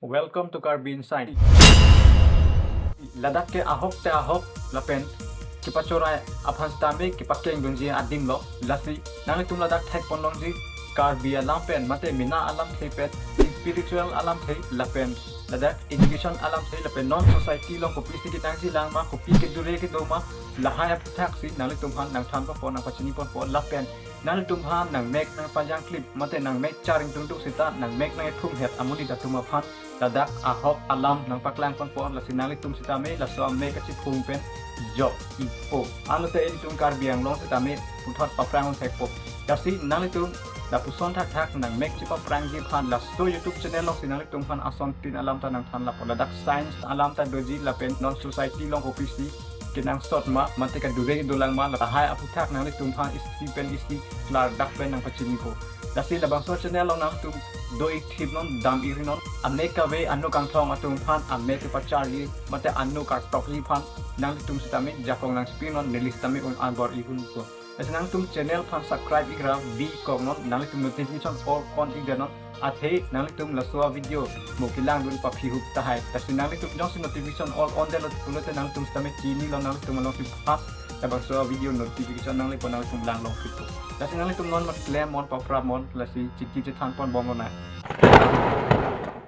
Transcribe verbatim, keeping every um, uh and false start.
Welcome to Karbi Insight. Ladak ke ahok te ahok lapen kepachorai aphan sitame kepakeng dunji adim lo. Lasi nanglitum ladak thek pon longji Karbi alam pen mate mena alamthe pen, spiritual alamthe lapen ladak education alamthe lapen non society along kopisi kenangji lang ma, kopi kedure kedo ma, lahai aphuthak si nanglitum aphan nangthan ponpo, nangpachini ponpo lapen nanglitum aphan nangmek nangpajang klip mate nangmek charing tungduk seta nangmek nangthum het amonit atum aphan ladak ahok alam nangpaklang ponpo. Lasi nanglitum sitame laso amek kachiphung pen jok-ipo. Anlote ilitum Karbi Anglong sitame puthot paphrang thekpo. Lasi nanglitum lapuson thakthak nangmek chipaphrangji aphan laso YouTube channel alongsi nanglitum aphan asontin alam ta nangthan lapo. Ladak science alam ta doji lapen non society along kopisi kenangsot ma mate kedure kedo lang ma, lahai aphuthak nanglitum aphan isi pen isi klardak pen nangpachinipo. Lasi labangso channel along nangtum do-ik thip non, dam-ik ri non, amek kave ano kangthong atum aphan amek kepacharji mate ano kartokji aphan nanglitum sitame jakong nangchipir non, neli sitame un anbor-ik unpo. Lasi nangtum channel aphan subscribe-ik ra bikok non, nanglitum notification all on-ik det non, athe nanglitum laso avideo mo kelang dun paphihup tahai. Lasi nanglitum jongsi notification all on detlo pulote nanglitum sitame chinilo, nanglitum alongsi first labangso avideo notification nanglepo, nanglitum lang longpikpo. Lasi nanglitum non mat klem non, paphrap non, lasi chingki chethan ponbom lonang.